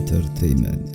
ኢንተርተይመንት።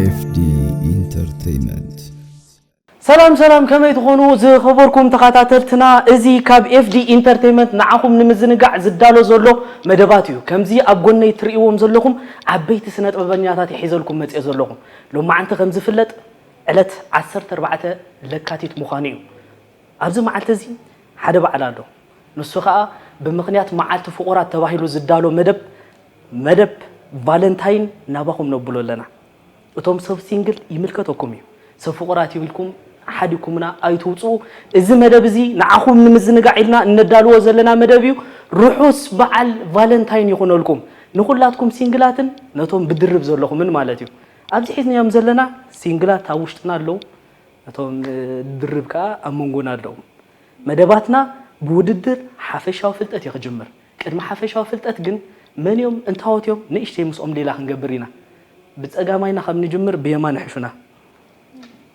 ኤፍዲ ኢንተርተይመንት። ሰላም ሰላም፣ ከመይ ትኾኑ ዝኸበርኩም ተኸታተልትና? እዚ ካብ ኤፍዲ ኢንተርተይመንት ንዓኹም ንምዝንጋዕ ዝዳሎ ዘሎ መደባት እዩ። ከምዚ ኣብ ጎነይ ትርእይዎም ዘለኹም ዓበይቲ ስነ ጥበበኛታት ሒዘልኩም መፅየ ዘለኹም። ሎማዓንቲ ከም ዝፍለጥ ዕለት ዓሰርተ ኣርባዕተ ለካቲት ምዃኑ እዩ። ኣብዚ መዓልቲ እዚ ሓደ በዓል ኣሎ። ንሱ ኸኣ ብምኽንያት መዓልቲ ፍቑራት ተባሂሉ ዝዳሎ መደብ፣ መደብ ቫለንታይን ናባኹም ነብሎ ኣለና። እቶም ሰብ ሲንግል ይምልከተኩም እዩ። ሰብ ፍቑራት ኢልኩም ሓዲኩምና ኣይትውፅኡ። እዚ መደብ እዚ ንዓኹም ንምዝንጋዕ ኢልና እነዳልዎ ዘለና መደብ እዩ። ርሑስ በዓል ቫለንታይን ይኹነልኩም። ንኹላትኩም ሲንግላትን ነቶም ብድርብ ዘለኹምን ማለት እዩ። ኣብዚ ሒዝናዮም ዘለና ሲንግላት ኣብ ውሽጥና ኣለዉ። እቶም፣ እ፣ ድርብ ከኣ ኣብ መንጎና ኣለዉ። መደባትና ብውድድር ሓፈሻዊ ፍልጠት እዩ ክጅምር። ቅድሚ ሓፈሻዊ ፍልጠት ግን መን እዮም፣ እንታዎት እዮም፣ ንእሽተይ ምስኦም ሌላ ክንገብር ኢና። ብጸጋማይና ካብ ንጅምር ብየማን ሕሹና።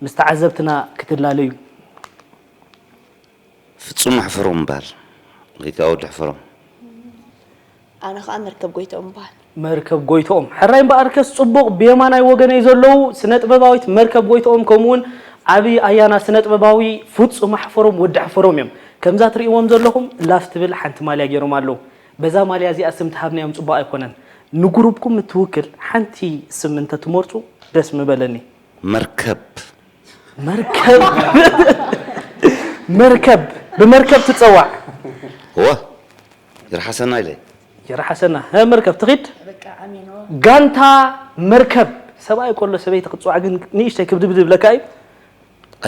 ምስ ተዓዘብትና ክትላለዩ። ፍጹም ኣሕፍሮም እምበሃል፣ ወይ ከኣ ወዲ ኣሕፍሮም። ኣነ ኸኣ መርከብ ጎይትኦም እምበሃል። መርከብ ጎይትኦም። ሕራይ እምበኣርከስ ጽቡቕ፣ ብየማናይ ወገነይ ዘለዉ ስነ ጥበባዊት መርከብ ጎይትኦም፣ ከምኡውን ዓቢ ኣያና ስነ ጥበባዊ ፍጹም ኣሕፈሮም፣ ወዲ ኣሕፈሮም እዮም። ከምዛ ትርእይዎም ዘለኹም ላፍ ትብል ሓንቲ ማልያ ገይሮም ኣለዉ። በዛ ማልያ እዚኣ ስም ተሃብናዮም ጽቡቕ ኣይኮነን። ንጉሩብኩም እትውክል ሓንቲ ስም እንተትመርጹ ደስ ምበለኒ። መርከብ። መርከብ። መርከብ። ብመርከብ ትጸዋዕ። እወ። ይርሓሰና ኢለ። ይርሓሰና። ሀ፣ መርከብ ትኺድ። በቃ ኣሜን። ጋንታ መርከብ። ሰብኣይ ከሎ ሰበይቲ ክትጸዋዕ ግን ንእሽተይ ክብድብድ ይብለካ እዩ።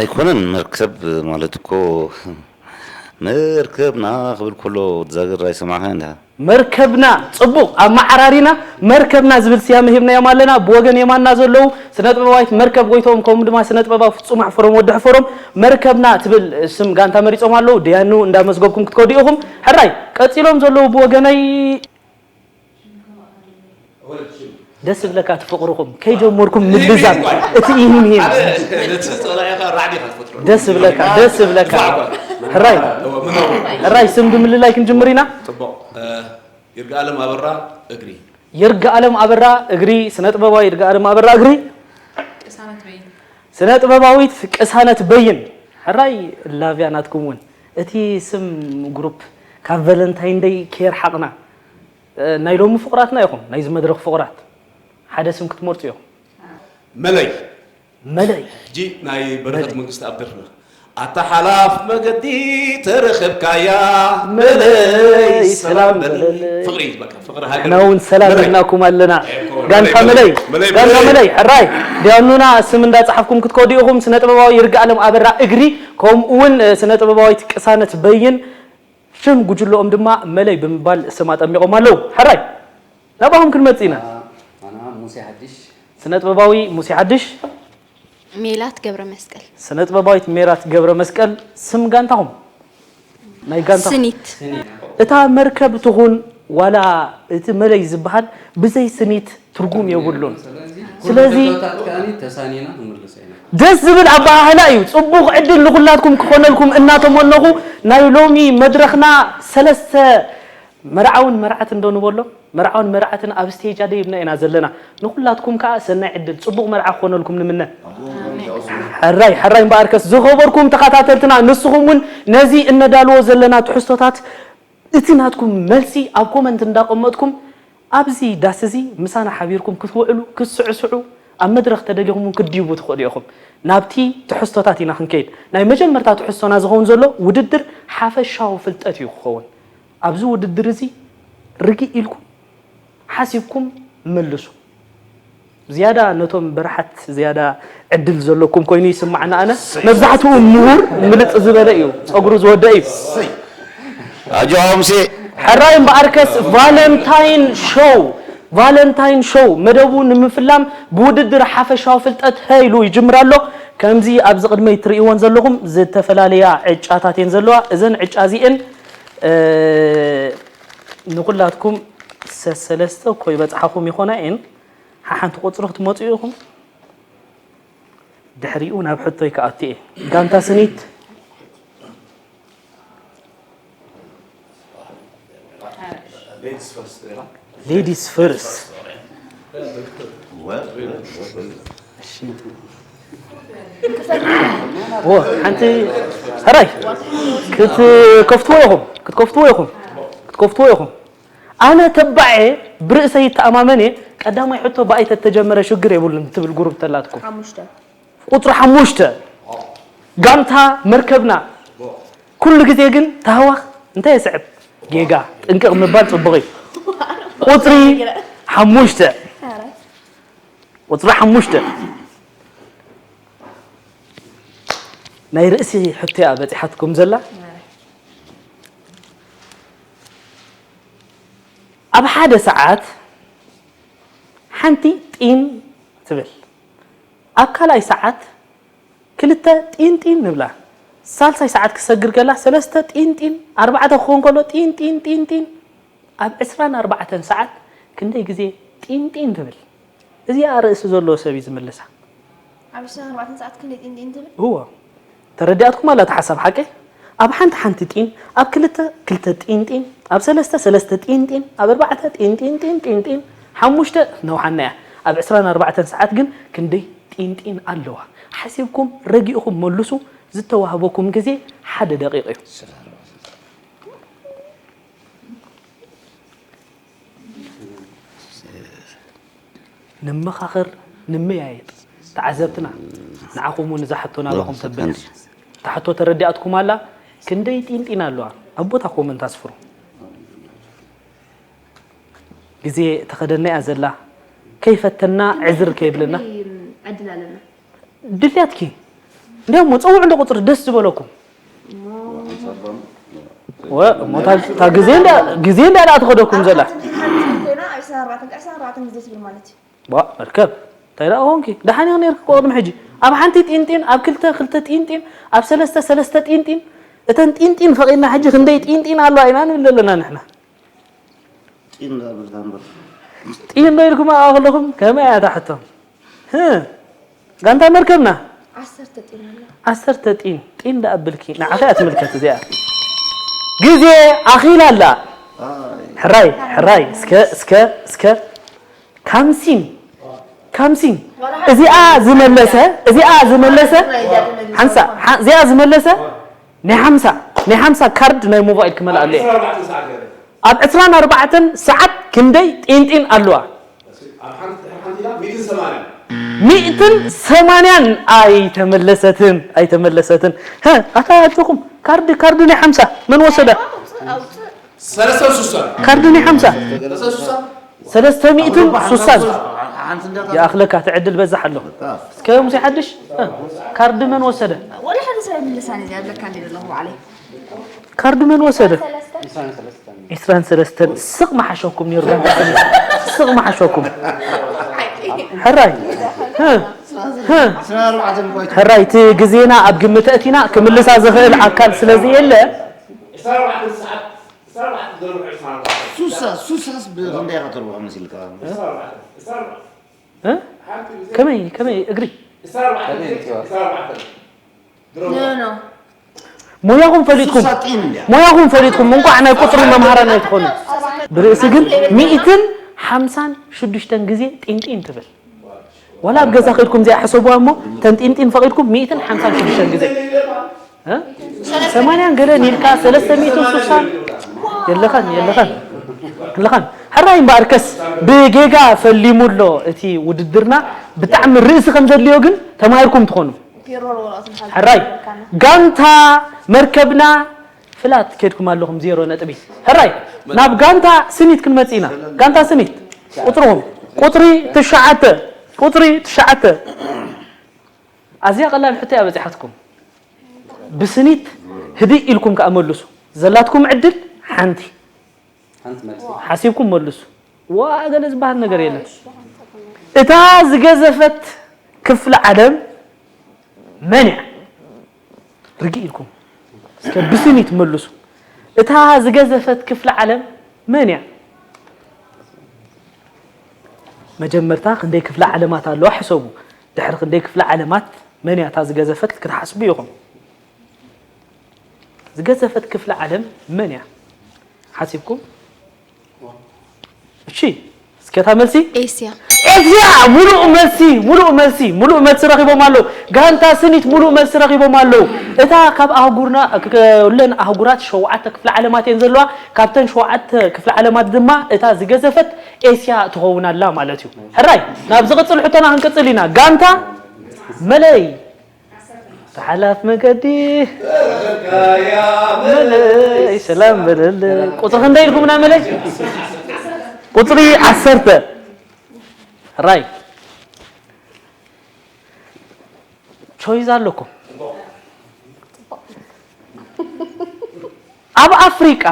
ኣይኮነን፣ መርከብ ማለት እኮ መርከብና ክብል ከሎ ወዲ ዛግር ኣይሰማዕካን እንዳ። መርከብና፣ ጽቡቕ፣ ኣመዓራሪና መርከብና ዝብል ስያመ ሂብናዮም ኣለና። ብወገን የማንና ዘለዉ ስነ ጥበባዊት መርከብ ጎይትኦም፣ ከምኡ ድማ ስነ ጥበባዊ ፍጹም ኣሕፈሮም፣ ወዲ ኣሕፈሮም፣ መርከብና ትብል ስም ጋንታ መሪጾም ኣለዉ። ደያኑ እንዳመዝገብኩም ክትከዱ ኢኹም። ሕራይ፣ ቀጺሎም ዘለዉ ብወገነይ ደስ ዝብለካ እቲ ፍቕርኹም ከይጀመርኩም ምልዛብ፣ እቲ ኢሂም ሂም። ሓደ ነቲ ጸላኢኻ ራዕዲ ኢኻ ትፈጥሮ። ደስ ዝብለካ፣ ደስ ዝብለካ። ሕራይ፣ ሕራይ ስም ብምልላይ ክንጅምር ኢና። ጽቡቕ። እ፣ ይርጋኣለም ኣበራ እግሪ። ይርጋኣለም ኣበራ እግሪ፣ ስነ ጥበባዊ ይርጋኣለም ኣበራ እግሪ። ቅሳነት በይን። ስነ ጥበባዊት ቅሳነት በይን። ሕራይ ላቭያ ናትኩም እውን። እቲ ስም ግሩፕ ካብ ቫለንታይን ደይ ከየርሓቕና፣ እ፣ ናይ ሎሚ ፍቑራትና ኢኹም፣ ናይዚ መድረኽ ፍቑራት ሓደ ስም ክትመርጹ ኢኹም። መለይ። መለይ። ሕጂ ናይ በረኸት መለይ። መንግስቲ ኣብ ደርፍና። ኣታ ሓላፍ መገዲ ተረኸብካያ መለይ መለይ ሰላም ሰላም በለለይ። በለለይ። ፍቕሪ በቃ፣ ፍቕሪ ሃገር። ንሕና እውን ሰላም መለይ። ኢልናኩም ኣለና። እኮ ጋንታ መለይ፣ መለይ፣ መለይ፣ ጋንታ መለይ። መለይ። ሕራይ፣ ዲያኑና ስም እንዳጸሓፍኩም ክትከዱ ኢኹም። ስነ ጥበባዊ ይርጋኣለም ኣበራ እግሪ፣ ከምኡ እውን፣ እ፣ ስነ ጥበባዊት ቅሳነት በይን፣ ሽም ጉጅለኦም ድማ መለይ ብምባል ስም ኣጠሚቖም ኣለዉ። ሕራይ፣ ናባኹም ክንመጽእ ኢና። ኣና ሙሴ ሓድሽ። ስነ ጥበባዊ ሙሴ ሓድሽ። ሜላት ገብረ መስቀል። ስነ ጥበባዊት ሜላት ገብረ መስቀል፣ ስም ጋንታኹም? ናይ ጋንታ ስኒት። እታ መርከብ ትኹን ዋላ እቲ መለይ ዝበሃል ብዘይ ስኒት ትርጉም የብሉን። ስለዚ ስለዚ ተሳኒና ክንምልሶ ኢና። ደስ ዝብል ኣበሃህላ እዩ። ጽቡቕ ዕድል ንኹላትኩም ክኾነልኩም እናተመነኹ፣ ናይ ሎሚ መድረኽና ሰለስተ መርዓውን መርዓትን ዶ ንበሎ? መርዓውን መርዓትን ኣብ ስቴጅ ኣደይብና ኢና ዘለና። ንኹላትኩም ከኣ ሰናይ ዕድል፣ ጽቡቕ መርዓ ክኾነልኩም ንምነ። ሕራይ፣ ሕራይ እምበኣርከስ ዝኸበርኩም ተኸታተልትና፣ ንስኹም እውን ነዚ እነዳልዎ ዘለና ትሕዝቶታት እቲ ናትኩም መልሲ ኣብ ኮመንት እንዳቐመጥኩም ኣብዚ ዳስ እዚ ምሳና ሓቢርኩም ክትውዕሉ፣ ክትስዕስዑ፣ ኣብ መድረኽ ተደሊኹም እውን ክትድይቡ ትኽእሉ ኢኹም። ናብቲ ትሕዝቶታት ኢና ክንከይድ። ናይ መጀመርታ ትሕዝቶና ዝኸውን ዘሎ ውድድር ሓፈሻዊ ፍልጠት እዩ ክኸውን። ኣብዚ ውድድር እዚ ርግእ ኢልኩም ሓሲብኩም መልሱ። ዝያዳ ነቶም በረሓት ዝያዳ ዕድል ዘለኩም ኮይኑ ይስማዕና። ኣነ መብዛሕትኡ ምሁር ምልጥ ዝበለ እዩ፣ ጸጉሩ ዝወደአ እዩ። ኣጆ ሓምሴ። ሕራይ እምበኣርከስ ቫለንታይን ሾው፣ ቫለንታይን ሾው መደቡ ንምፍላም ብውድድር ሓፈሻዊ ፍልጠት ሀ ኢሉ ይጅምር ኣሎ። ከምዚ ኣብዚ ቅድመይ ትርእይወን ዘለኹም ዝተፈላለያ ዕጫታት እየን ዘለዋ። እዘን ዕጫ እዚኤን ንኹላትኩም ሰሰለስተ እኮ ይበጽሓኹም ይኾና እየን። ሓሓንቲ ቁጽሪ ክትመጹ ኢኹም። ድሕሪኡ ናብ ሕቶይ ክኣቱ እየ። ጋንታ ስኒት ሌዲስ ፈርስት። ሓንቲ ሕራይ ክትከፍትዎ ኢኹም ክትከፍትዎ ኢኹም ክትከፍትዎ ኢኹም። ኣነ ተባዕ እየ፣ ብርእሰይ ይተኣማመን እየ። ቀዳማይ ሕቶ ብኣይ ተተጀመረ ሽግር የብሉን ትብል ጉሩብ ተላትኩም። ሓሙሽተ ቁፅሪ ሓሙሽተ ጋንታ መርከብና። ኩሉ ግዜ ግን ተሃዋኽ እንታይ የስዕብ? ጌጋ ጥንቅቕ ምባል ፅቡቕ እዩ። ቁፅሪ ሓሙሽተ ቁፅሪ ሓሙሽተ ናይ ርእሲ ሕቶ እያ በፂሓትኩም ዘላ። ኣብ ሓደ ሰዓት ሓንቲ ጢን ትብል፣ ኣብ ካልኣይ ሰዓት ክልተ ጢን ጢን ንብላ፣ ሳልሳይ ሰዓት ክሰግር ከላ ሰለስተ ጢን ጢን፣ ኣርባዕተ ክኸውን ከሎ ጢን ጢን ጢን ጢን፣ ኣብ ዕስራን ኣርባዕተን ሰዓት ክንደይ ግዜ ጢን ጢን ትብል? እዚኣ ርእሲ ዘለዎ ሰብ እዩ ዝምልሳ። ኣብ ዕስራን ኣርባዕተን ሰዓት ክንደይ ጢንጢን ትብል? እዎ ተረዲኣትኩም ኣላ እቲ ሓሳብ ሓቀይ? ኣብ ሓንቲ ሓንቲ ጢን፣ ኣብ ክልተ ክልተ ጢንጢን፣ ኣብ ሰለስተ ሰለስተ ጢንጢን፣ ኣብ ኣርባዕተ ጢንጢን ጢንጢን ጢን፣ ሓሙሽተ ነውሓና እያ። ኣብ ዕስራን ኣርባዕተን ሰዓት ግን ክንደይ ጢንጢን ኣለዋ? ሓሲብኩም ረጊእኹም መልሱ። ዝተዋህበኩም ግዜ ሓደ ደቂቕ እዩ። ንመኻኸር፣ ንመያየጥ። ተዓዘብትና ንዓኹም እውን እዛ ሕቶ ናባኹም ተብላ። እታ ሕቶ ተረዲኣትኩም ኣላ? ክንደይ ጢንጢን ኣለዋ? ኣብ ቦታ ኮመንት ኣስፍሩ። ግዜ ተኸደና እያ ዘላ። ከይፈተና ዕዝር ከይብልና። ዕድል ኣለና። ድልያትኪ እንዲያሞ ጸውዕሉ ቁፅሪ ደስ ዝበለኩም። እሞ ግዜ እንዳ ትኸደኩም ዘላ። ኮይና ዕስራን ኣርባዕተን ዕስራን ኣርባዕተን ግዜ ትብል ማለት እዩ። ዋ መርከብ እንታይ ደኣ ኾንኪ? ደሓን ኢኺ ነይርኪ እኮ ቅድሚ ሕጂ። ኣብ ሓንቲ ጢንጢን፣ ኣብ ክልተ ክልተ ጢንጢን፣ ኣብ ሰለስተ ሰለስተ ጢንጢን። እተን ጢንጢን ፈቒድና ሕጂ ክንደይ ጢንጢን ኣለዋ ኢና ንብል ዘለና ንሕና። ጢን ዶ ኣብልካ እምበር። ጢን ዶ ኢልኩም ኣብኣ ከለኹም ከመይ እያ እታ ሕቶ? ህ፣ ጋንታ መርከብና ዓሰርተ ጢን ኣሎ። ዓሰርተ ጢን፣ ጢን ዶ ኣብልኪ? ንዓኺ እያ ትምልከት እዚኣ። ግዜ ኣኺላ ኣላ። ሕራይ ሕራይ እስከ እስከ እስከ ካምሲን ካምሲን እዚኣ ዝመለሰ እዚኣ ዝመለሰ ሓንሳ ሓ- እዚኣ ዝመለሰ ናይ ሓምሳ ናይ ሓምሳ ካርድ ናይ ሞባይል ክመልኣሉ እየ። ኣብ ዕስራን ኣርባዕተን ሰዓት ክንደይ ጢንጢን ኣለዋ? ሚእትን ሰማንያን ኣይተመለሰትን ኣይተመለሰትን። ሀ ኣታ ኣጆኹም ካርድ ካርድ ናይ ሓምሳ መን ወሰዳ? ሰለስተ ስሳን ካርድ ናይ ሓምሳ ሰለስተ ስሳን ሰለስተ ሚእትን ስሳን ይኣኽለካ። ትዕድል በዛሕ ኣሎ። እስከ ሙሴ ሓድሽ እ፣ ካርድ መን ወሰደ? ወላ ሓደ ሰብ ኣይምልሳን እዚኣ ኣለካ እንዲ ዘለኹ ባዕለይ። ካርድ መን ወሰደ? ዒስራን ሰለስተን ስቕ መሓሸኩም ነይሩ ጋንታ ስኒ። ስቕ መሓሸኩም። ሕራይ እ፣ እ፣ ሕራይ እቲ ግዜና ኣብ ግምት ኣእቲና ክምልሳ ዝኽእል ኣካል ስለ ዘየለ ሱሳ ሱሳስ ብክንደይ ኢኻ ተርብሖ መሲልካ? እ? ከመይ ከመይ እግሪ ኖ ኖ ሞያኹም ፈሊጥኩም ሱሳ ጢን እንድያ። ሞያኹም ፈሊጥኩም እንኳዕ ናይ ቁፅሪ መምሃራን ኣይትኾኑ። ብርእሲ ግን ሚእትን ሓምሳን ሽዱሽተን ግዜ ጢንጢን ትብል። ዋላ ኣብ ገዛ ከድኩም እዚኣ ሕሰቡዋ እሞ ተን ጢንጢን ፈቒድኩም ሚእትን ሓምሳን ሽዱሽተን ግዜ እ? ሰማንያን ገለን ኢልካ ሰለስተ ሚእትን ስሳን የለኸን የለኸን የለኸን። ሕራይ እምበኣርከስ ብጌጋ ፈሊሙ ኣሎ እቲ ውድድርና። ብጣዕሚ ርእሲ ከም ዘድልዮ ግን ተማሂርኩም ትኾኑ። ሕራይ ጋንታ መርከብና ፍላት ኬድኩም ኣለኹም፣ ዜሮ ነጥቢ። ሕራይ ናብ ጋንታ ስኒት ክንመጽእ ኢና። ጋንታ ስኒት ቁጽርኹም ቁጽሪ ትሽዓተ፣ ቁጽሪ ትሽዓተ። ኣዝያ ቀላል ሕቶ እያ በጺሓትኩም። ብስኒት ህድእ ኢልኩም ከኣ መልሱ። ዘላትኩም ዕድል ሓንቲ። ሓንቲ መልሲ። ሓሲብኩም መልሱ። ዋ ገለ ዝበሃል ነገር የለን። እታ ዝገዘፈት ክፍለ ዓለም መን እያ? ርግእ ኢልኩም እስከ ብስኒት መልሱ። እታ ዝገዘፈት ክፍለ ዓለም መን እያ? መጀመርታ ክንደይ ክፍለ ዓለማት ኣለዋ ሕሰቡ። ድሕሪ ክንደይ ክፍለ ዓለማት መን እያ እታ ዝገዘፈት ክትሓስቡ ኢኹም። ዝገዘፈት ክፍለ ዓለም መን እያ? ሓሲብኩም? እሺ፣ እስከ እታ መልሲ? ኤስያ። ኤስያ! ሙሉእ መልሲ፣ ሙሉእ መልሲ፣ ሙሉእ መልሲ ረኺቦም ኣለዉ። ጋንታ ስኒት ሙሉእ መልሲ ረኺቦም ኣለዉ። እታ ካብ ኣህጉርና፣ ክ-፣ ኩለን ኣህጉራት ሸውዓተ ክፍለ ዓለማት እየን ዘለዋ። ካብተን ሸውዓተ ክፍለ ዓለማት ድማ እታ ዝገዘፈት ኤስያ ትኸውን ኣላ ማለት እዩ። ሕራይ፣ ናብ ዝቕጽል ሕቶና ክንቅጽል ኢና። ጋንታ መለይ ተሓላፍ መገዲ መለይ ሰላም በለለ። ቁጽሪ ክንደይ ኢልኩምና መለይ? ቁጽሪ ዓሰርተ። ራይ ቾይዝ ኣለኩም። ኣብ ኣፍሪቃ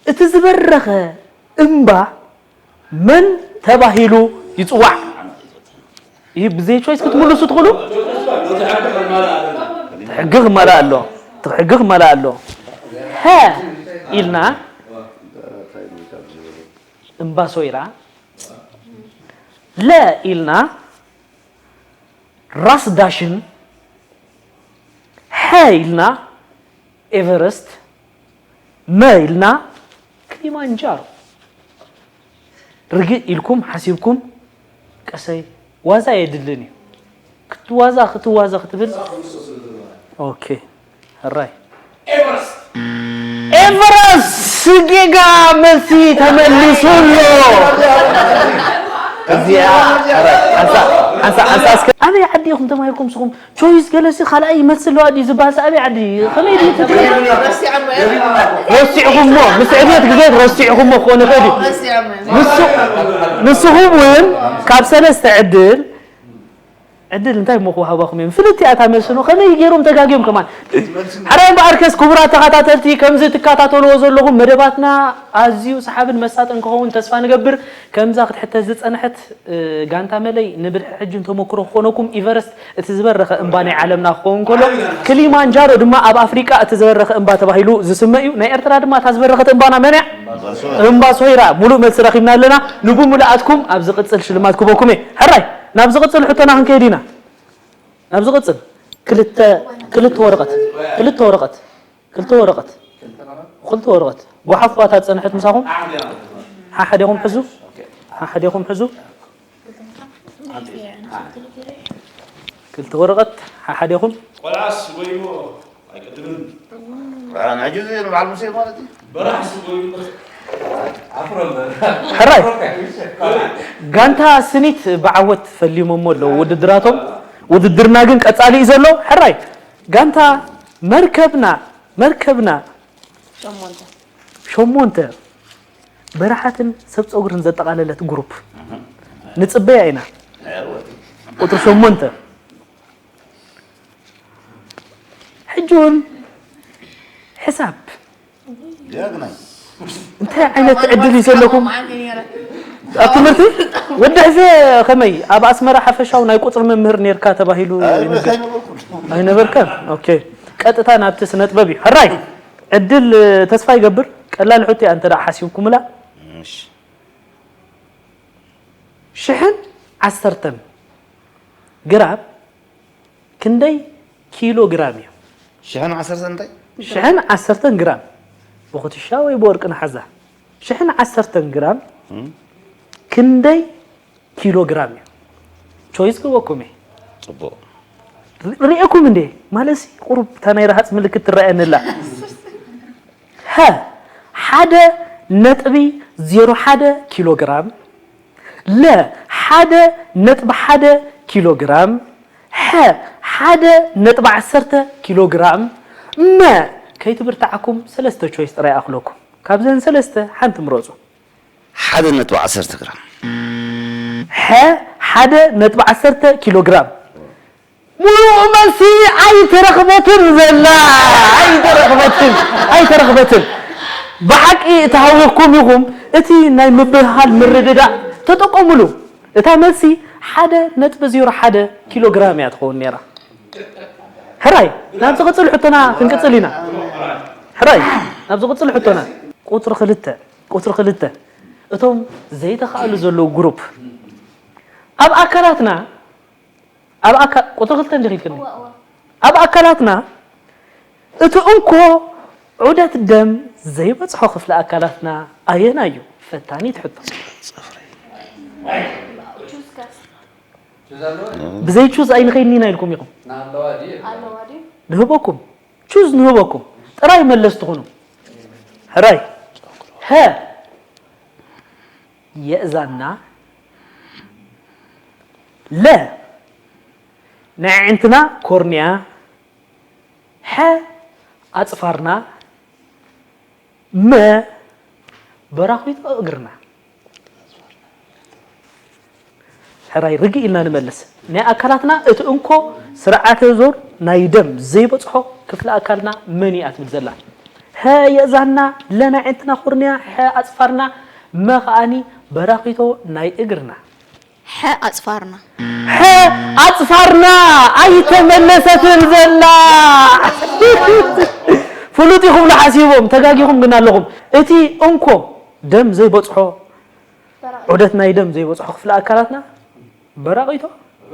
እቲ ዝበረኸ እምባ መን ተባሂሉ ይጽዋዕ? ይህ ብዘይ ቾይስ ክትምልሱ ትኽእሉ። እቲ ሕጊ ክመልእ ኣሎ። እቲ ሕጊ ክመልእ ኣሎ። ሀ ኢልና እምባ ሶይራ፣ ለ ኢልና ራስ ዳሽን፣ ሐ ኢልና ኤቨረስት፣ መ ኢልና ክሊማንጃሮ። ርግእ ኢልኩም ሓሲብኩም ቀሰይ ዋዛ የድልን እዩ። ክትዋዛ ክትዋዛ ክትብል። ኦኬ፣ ሕራይ። ኤቨረስት ጌጋ መልሲ ተመሊሱ ኣሎ። እዚኣ፣ ሕራይ፣ ሓንሳ፣ ሓንሳ፣ ሓንሳ እስከ ኣበይ ዓዲ ኢኹም ተማሂርኩም ንስኹም? ቾይስ ገለሲ ካልኣይ ይመስል ኣለዋ ድዩ ዝበሃል ኣበይ ዓዲ? ከመይ ድዩ ትትሪ? ረሲዕኹሞ፣ ምስ ዕብየት ግዜ ረሲዕኹሞ ክኾን ይኽእል እዩ። ንሱ-፣ ንስኹም እውን ካብ ሰለስተ ዕድል፣ ዕድል እንታይ እሞ ክወሃባኹም እዮም? ፍልጥቲ እያ እታ መልሲ ነው። ከመይ ገይሮም ተጋግዮም ከማን? ሕራይ እምበኣርከስ ክቡራት ተኸታተልቲ፣ ከምዚ ትከታተልዎ ዘለኹም መደባትና ኣዝዩ ሰሓብን መሳጥን ክኸውን ተስፋ ንገብር። ከምዛ ክትሕተት ዝጸንሐት፣ እ፣ ጋንታ መለይ ንብድሒ ሕጅን ተመክሮ ክኾነኩም ኢቨረስት እቲ ዝበረኸ እምባ ናይ ዓለምና ክኸውን ከሎ፣ ክሊማንጃሮ ድማ ኣብ ኣፍሪቃ እቲ ዝበረኸ እምባ ተባሂሉ ዝስመ እዩ። ናይ ኤርትራ ድማ እታ ዝበረኸት እምባና መን እያ? እምባ ሶይራ። ሙሉእ መልሲ ረኺብና ኣለና። ንብምሉኣትኩም ኣብ ዝቕጽል ሽልማት ክበኩም እየ። ሕራይ፣ ናብ ዝቕጽል ሕቶና ክንከይድ ኢና። ናብ ዝቕጽል ክልተ፣ ክልተ ወረቐት፣ ክልተ ወረቐት፣ ክልተ ወረቐት፣ ክልተ ወረቐት። ጓሓፍ እታ ዝጸንሐት ምሳኹም ሓሓዴኹም ሕዙ፣ ሓሓዴኹም ሕዙ። ክልተ ወረቐት ሓሓዴኹም። ቆልዓስ ጎይሞ ኣይቅድምን። ሕጂ እዚ በዓል ሙሴ ማለት እዩ። በራሕስ ጎይሞ ኣፍሮ እምበር። ሕራይ። ጋንታ ስኒት ብዓወት ፈሊሞሞ ኣለዉ ውድድራቶም። ውድድርና ግን ቀጻሊ እዩ ዘሎ። ሕራይ። ጋንታ መርከብና፣ መርከብና ሸሞንተ። ሸሞንተ በራሓትን ሰብ ጸጉርን ዘጠቓለለት ግሩፕ ንጽበያ ኢና። ቁጽሪ ሸሞንተ። ሕጂ እውን ሕሳብ ጀግናይ። እንታይ ዓይነት ዕድል እዩ ዘለኩም? ኣብ ትምህርቲ ወዲ ሕዘ ከመይ ኣብ ኣስመራ ሓፈሻዊ ናይ ቁጽሪ መምህር ኔርካ ተባሂሉ ኣይ፣ ይንገር? ኣይነበርኩን። ኣይነበርካን? ኦኬ። ቀጥታ ናብቲ ስነ ጥበብ እዩ። ሕራይ ዕድል ተስፋ ይገብር። ቀላል ሕቶ እያ እንተ ደኣ ሓሲብኩምላ። እሺ። ሽሕን ዓሰርተን ግራም ክንደይ ኪሎ ግራም እዩ? ሽሕን ዓሰርተን እንታይ? ሽሕን ዓሰርተን ግራም። ብኹትሻ ወይ ብወርቂ ንሓዛ። ሽሕን ዓሰርተን ግራም እም። ክንደይ ኪሎ ግራም እዩ? ቾይስ ክህበኩም እየ። ጽቡቕ። ር-፣ ርኤኩም እንዴ? ማለትሲ ቁሩብ እታ ናይ ረሃጽ ምልክት ትረኣየኒ ኣላ። ሀ፣ ሓደ ነጥቢ ዜሮ ሓደ ኪሎ ግራም፣ ለ ሓደ ነጥቢ ሓደ ኪሎ ግራም፣ ሐ ሓደ ነጥቢ ዓሰርተ ኪሎ ግራም፣ መ ከይትብርትዓኩም ሰለስተ ቾይስ ጥራይ ኣኽለኩም። ካብዘን ሰለስተ ሓንቲ ምረፁ። ሓደ ነጥቢ ዓሰርተ ግራም። ሐ ሓደ ነጥቢ ዓሰርተ ኪሎ ግራም። ሙሉእ መልሲ ኣይተረኽበትን ዘላ፣ ኣይተረኽበትን፣ ኣይተረኽበትን። ብሓቂ ተሃዊኽኩም ኢኹም፣ እቲ ናይ ምብህሃል ምርድዳእ ተጠቀምሉ። እታ መልሲ ሓደ ነጥቢ ዜሮ ሓደ ኪሎ ግራም እያ ትኸውን ነይራ። ሕራይ ናብ ዝቕጽል ሕቶና ክንቅጽል ኢና። ሕራይ ናብ ዝቕጽል ሕቶና ቁጽሪ ክልተ፣ ቁጽሪ ክልተ እቶም ዘይተኻእሉ ዘለዉ ግሩፕ ኣብ ኣካላትና ኣብ ኣካ ቁጽሪ ክልተ እንዲኺ ኢልክኒ ኣብ ኣካላትና እቲ እንኮ ዑደት ደም ዘይበጽሖ ክፍሊ ኣካላትና ኣየናይ እዩ? ፈታኒት ሕቶ። ብዘይ ቹዝ ኣይንኸይድን ኢና ኢልኩም ኢኹም። ንህበኩም ቹዝ ንህበኩም ጥራይ መለስቲ ኩኑ። ሕራይ ሀ የእዛንና ለ ናይ ኣዒንትና ኮርንያ ሐ ኣፅፋርና መ በራኺቶ እግርና። ሕራይ ርግእ ኢልና ንመልስ። ናይ ኣካላትና እቲ እንኮ ስርዓተ ዞር ናይ ደም ዘይበፅሖ ክፍሊ ኣካልና መን እያ ትብል ዘላ? ሀ የእዛንና፣ ለ ናይ ኣዒንትና ኮርንያ፣ ሐ ኣፅፋርና፣ መ ከዓኒ በራኺቶ ናይ እግርና። ሐ ኣፅፋርና። ሐ ኣፅፋርና ኣይተመለሰትን ዘላ። ፍሉጥ ኢኹም ንሓሲቦም ተጋጊኹም ግን ኣለኹም። እቲ እንኮ ደም ዘይበፅሖ ዑደት ናይ ደም ዘይበፅሖ ክፍሊ ኣካላትና በራቒቶ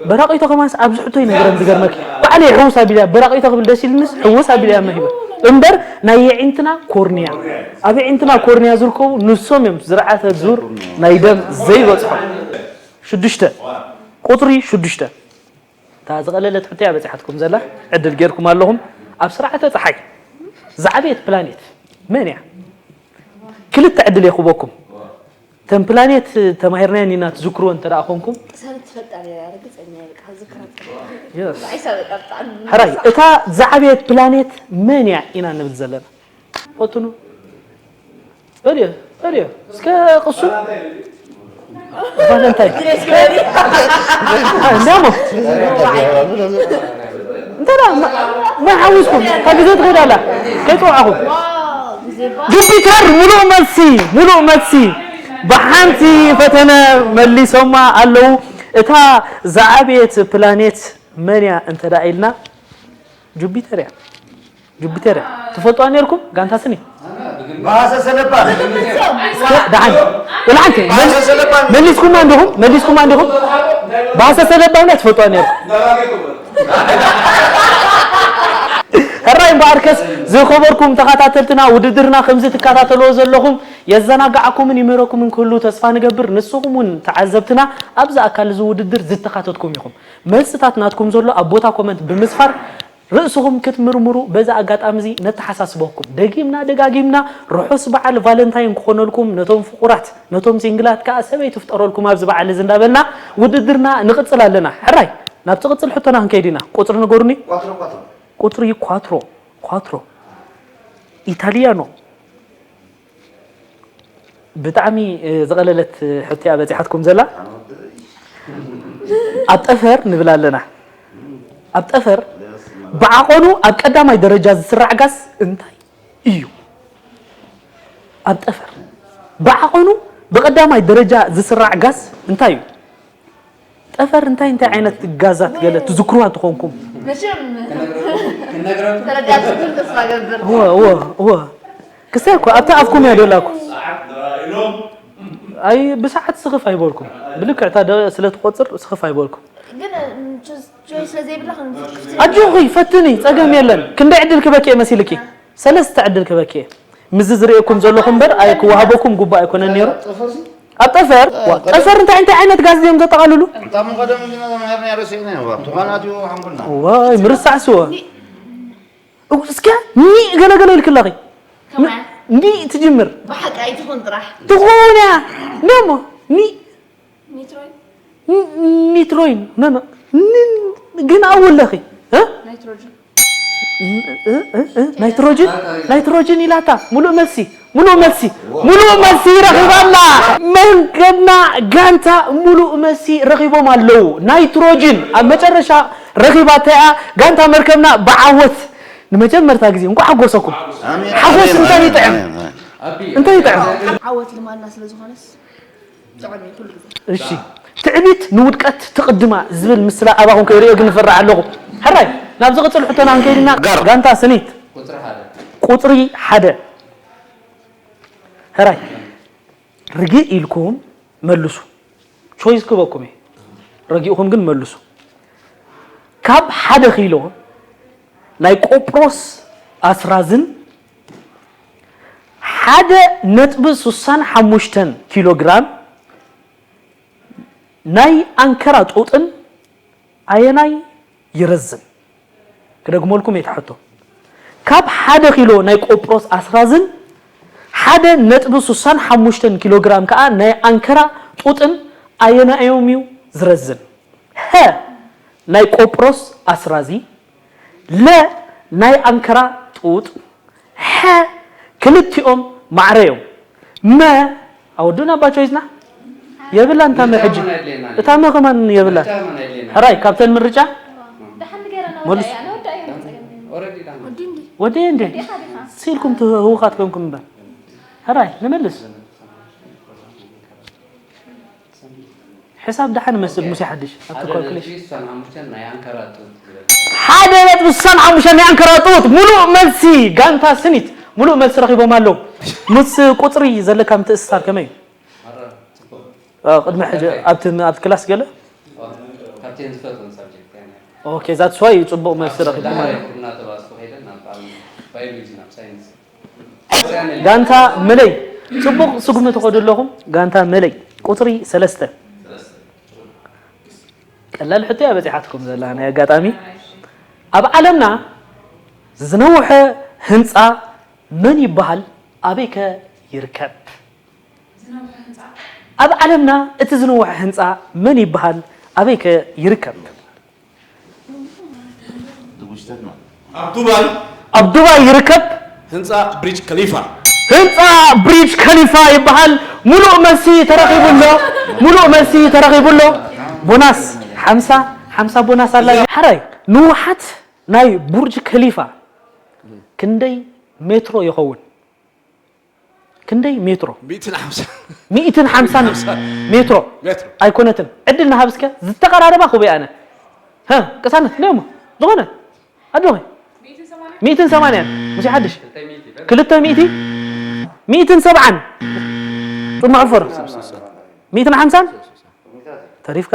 በራቒቶ ከማንስ ኣብዚ ሕቶ ይነገረን ዝገርመክ ባዕለ ሕውስ ኣቢልያ በራቒቶ ክብል ደስ ኢልንስ ሕውስ ኣቢልያ መሂበ እምበር ናይ የዒንትና ኮርንያ ኣብ የዒንትና ኮርንያ ዝርከቡ ንሶም እዮም ዝርዓተ ዙር ናይ ደም ዘይበፅሖ ሽዱሽተ ቁፅሪ ሽዱሽተ እታ ዝቐለለት ሕቶ እያ በፂሓትኩም ዘላ ዕድል ጌርኩም ኣለኹም ኣብ ስርዓተ ፀሓይ ዝዓበየት ፕላኔት መን እያ ክልተ ዕድል የኽበኩም እተን ፕላኔት ተማሂርናየን ኢና ትዝክርወን እንተ ደኣ ኾንኩም ሰብ ትፈልጣ ነይራ ርግፀኛ እየ በቃ ዝክራ Yes. ኣይሳ በቃ ብጣዕሚ ሕራይ እታ ዝዓበየት ፕላኔት መን እያ ኢና ንብል ዘለና ፈትኑ በልዮ በልዮ እስከ ቅሱን ቫለንታይን እንዲያሞ እንተ ደኣ ማይ ሓዊስኩም ካብ ግዜ ትኸይድ ኣላ ከይፅውዓኹም ጁፒተር ሙሉእ መልሲ ሙሉእ መልሲ ብሓንቲ ፈተነ መሊሶማ ኣለዉ እታ ዝዓበየት ፕላኔት መን እያ እንተ ደኣ ኢልና ጁፒተር እያ ጁፒተር እያ ትፈልጥዋ ነርኩም ጋንታ ስኒ በሀሰሰ ለባም ደሓን ወላ ሓንቲ መሊስኩማ እንዲኹም መሊስኩማ እንዲኹም በሀሰሰ ለባም እያ ትፈልጥዋ ነርኩም ሕራይ እምበኣርከስ ዝኸበርኩም ተኸታተልትና ውድድርና ከምዚ ትከታተልዎ ዘለኹም የዘናግዓኩምን ይምህረኩምን ክህሉ ተስፋ ንገብር። ንስኹም እውን ተዓዘብትና ኣብዚ ኣካል እዚ ውድድር ዝተኻተትኩም ኢኹም። መልስታት ናትኩም ዘሎ ኣብ ቦታ ኮመንት ብምስፋር ርእስኹም ክትምርምሩ በዚ ኣጋጣሚ እዚ ነተሓሳስበኩም። ደጊምና ደጋጊምና ርሑስ በዓል ቫለንታይን ክኾነልኩም ነቶም ፍቑራት ነቶም ሲንግላት ከኣ ሰበይቲ ፍጠረልኩም ኣብዚ በዓል እዚ እንዳበልና ውድድርና ንቕጽል ኣለና። ሕራይ ናብቲ ቅጽል ሕቶና ክንከይድ ኢና። ቁጽሪ ንገሩኒ። ቁጽሪ ኳትሮ ኳትሮ ኢታሊያኖ ብጣዕሚ ዝቐለለት ሕቶ እያ በፂሓትኩም ዘላ ኣብ ጠፈር ንብል ኣለና ኣብ ጠፈር ብዓቐኑ ኣብ ቀዳማይ ደረጃ ዝስራዕ ጋዝ እንታይ እዩ ኣብ ጠፈር ብዓቐኑ ብቐዳማይ ደረጃ ዝስራዕ ጋዝ እንታይ እዩ ጠፈር እንታይ እንታይ ዓይነት ጋዛት ገለ ትዝክሩዋ እንተኾንኩም መቸም ተረዳእኩም ተስፋ ገብር እወ እወ እወ ክስታይ እኮ ኣብታ ኣፍኩም እያ ደላ እኮ ኣይ ብሰዓት ስኽፍ ኣይበልኩም ብልክዕ እታ ስለ ትቆፅር ስኽፍ ኣይበልኩም ግን ጆይ ስለ ዘይብላ ኣጆኺ ፈትኒ ፀገም የለን ክንደይ ዕድል ክበኪ እየ መሲልኪ ሰለስተ ዕድል ክበኪ እየ ምዚ ዝርእየኩም ዘለኹ እምበር ኣይ ክወሃበኩም ጉባእ ኣይኮነን ነይሩ ኣብ ጠፈር ጠፈር እንታይ እንታይ ዓይነት ጋዝ እዮም ዘጠቓልሉ እንታ ምኸደ ምሽና ተማሂርና ረሲእና እዮም ትኾናት እዩ ሓንኩልና ዋይ ምርሳዕ ስወ እስከ ኒ ገለገለ ኢልክለኺ ኒ ትጅምር ብሓቂ ኣይትኹን ጥራሕ ትኾን እያ ነሞ ኒ ኒትሮይን ን- ኒትሮይን ነኖ ን- ግን ኣውለኺ እ? ናይትሮጅን እ- እ- እ- ናይትሮጅን ናይትሮጅን ኢላታ ሙሉእ መልሲ ሙሉእ መልሲ ሙሉእ መልሲ ረኺባላ መርከብና ጋንታ ሙሉእ መልሲ ረኺቦም ኣለዉ ናይትሮጅን ኣብ መጨረሻ ረኺባታ እያ ጋንታ መርከብና ብዓወት ንመጀመርታ ግዜ እንኳ ሓጎሰኩም ሓጎስ እንታይ ይጥዕም እንታይ ይጥዕም ዓወት ልማና ስለ ዝኾነስ ጥዑም እዩ ኩሉ ግዜ እሺ ትዕቢት ንውድቀት ትቕድማ ዝብል ምስላ ኣባኹም ከይርእዮ ግን እፈርሕ ኣለኹ ሕራይ ናብ ዝቕፅል ሕቶና ክንከይድና ጋንታ ስኒት ቁፅሪ ሓደ ሕራይ ርግእ ኢልኩም መልሱ ቾይስ ክበኩም እየ ረጊእኹም ግን መልሱ ካብ ሓደ ኪሎ ናይ ቆጵሮስ ኣስራዝን ሓደ ነጥቢ ሱሳን ሓሙሽተን ኪሎ ግራም ናይ ኣንከራ ጡጥን ኣየናይ ይረዝን? ክደግመልኩም እየ እቲ ሕቶ። ካብ ሓደ ኪሎ ናይ ቆጵሮስ ኣስራዝን ሓደ ነጥቢ ሱሳን ሓሙሽተን ኪሎ ግራም ከኣ ናይ ኣንከራ ጡጥን ኣየናዮም እዩ ዝረዝን? ሀ ናይ ቆጵሮስ ኣስራዚ፣ ለ ናይ ኣንከራ ጡጥ፣ ሐ ክልቲኦም ማዕረ እዮም። መ ኣወዱና ኣባ ቾይስና የብላን እታ መ ሕጂ እታ መ ከማን የብላን። ሕራይ ካብተን ምርጫ ወዲ እንዴ ሲልኩም ህውኻት ኮንኩም እምበር ሕራይ ንመልስ ሕሳብ ደሓን መስል ሙሴ ሓድሽ ኣብቲ ካልኩሌሽን ሓደ ነጥቢ ስሳን ሓሙሽተን ናይ ኣንከራ ጡት ሙሉእ መልሲ ጋንታ ስኒት ሙሉእ መልሲ ረኺቦም ኣለዉ ምስ ቁፅሪ ዘለካ ምትእስሳር ከመይ እዩ ቅድሚ ሕጂ ኣብቲ ኣብቲ ክላስ ገለ ኦኬ that's why እዩ ፅቡቕ መልሲ ረኺብኩም ማለት ጋንታ መለይ ፅቡቕ ስጉሚ ትኸዱ ኣለኹም ጋንታ መለይ ቁፅሪ ሰለስተ ቀላል ሕቶ እያ በፂሓትኩም ዘላ ናይ ኣጋጣሚ ኣብ ዓለምና ዝነውሐ ህንፃ መን ይበሃል ኣበይ ከ ይርከብ ኣብ ዓለምና እቲ ዝነውሐ ህንፃ መን ይበሃል ኣበይ ከ ይርከብ ኣብ ዱባይ ኣብ ዱባይ ይርከብ ህንፃ ብሪጅ ከሊፋ ህንፃ ብሪጅ ከሊፋ ይበሃል ሙሉእ መልሲ ተረኺቡ ኣሎ ሙሉእ መልሲ ተረኺቡ ኣሎ ቦናስ ሓምሳ ሓምሳ ቦናስ ኣላ ሓራይ ንውሓት ናይ ቡርጅ ከሊፋ ክንደይ ሜትሮ ይኸውን ክንደይ ሜትሮ ሚእትን ሓምሳን ሜትሮ ኣይኮነትን ዕድል ንሃብ እስከ ዝተቐራረባ ክበይ ኣነ ቅሳነት ነሞ ዝኾነ ኣጆኺ ሚእትን ሰማንያን ሙሴ ሓድሽ ክልተ ሚእቲ ሚእትን ሰብዓን ጥማ ሕልፎ ዶ ሚእትን ሓምሳን ተሪፍካ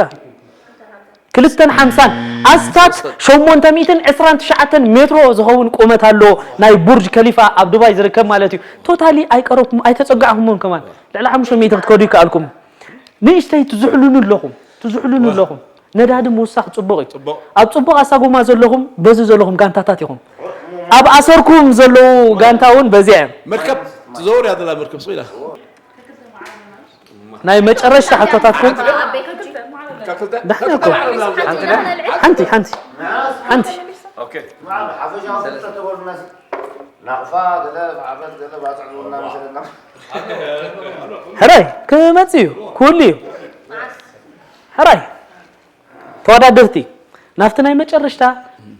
ክልተን ሓምሳን ኣስታት ሸሞንተ ሚእትን ዕስራን ትሽዓተን ሜትሮ ዝኸውን ቁመት ኣሎ ናይ ቡርጅ ከሊፋ ኣብ ዱባይ ዝርከብ ማለት እዩ ቶታሊ ኣይቀረብኩም ኣይተፀጋዕኩሞን ከማን ልዕሊ ሓሙሽተ ሚእቲ ክትከዱ ይከኣልኩም ንእሽተይ ትዝሕሉኒ ኣለኹም ትዝሕሉኒ ኣለኹም ነዳዲ ምውሳኽ ፅቡቕ እዩ ኣብ ፅቡቕ ኣሳጎማ ዘለኹም በዚ ዘለኹም ጋንታታት ኢኹም ኣብ ኣሰርኩም ዘለዉ ጋንታ እውን በዚያ እዮም መርከብ ትዘውር እያ ዘላ መርከብ ስቕ ኢላ ናይ መጨረሽታ ሕቶታትኩም ደሕና እኮ ሓንቲ ሓንቲ ሓንቲ ናቕፋ ገለ ዓበት ገለ ባፅዕ ዝውና መሰለና ሕራይ ክመፅ እዩ ክህሉ እዩ ሕራይ ተወዳደርቲ ናብቲ ናይ መጨረሽታ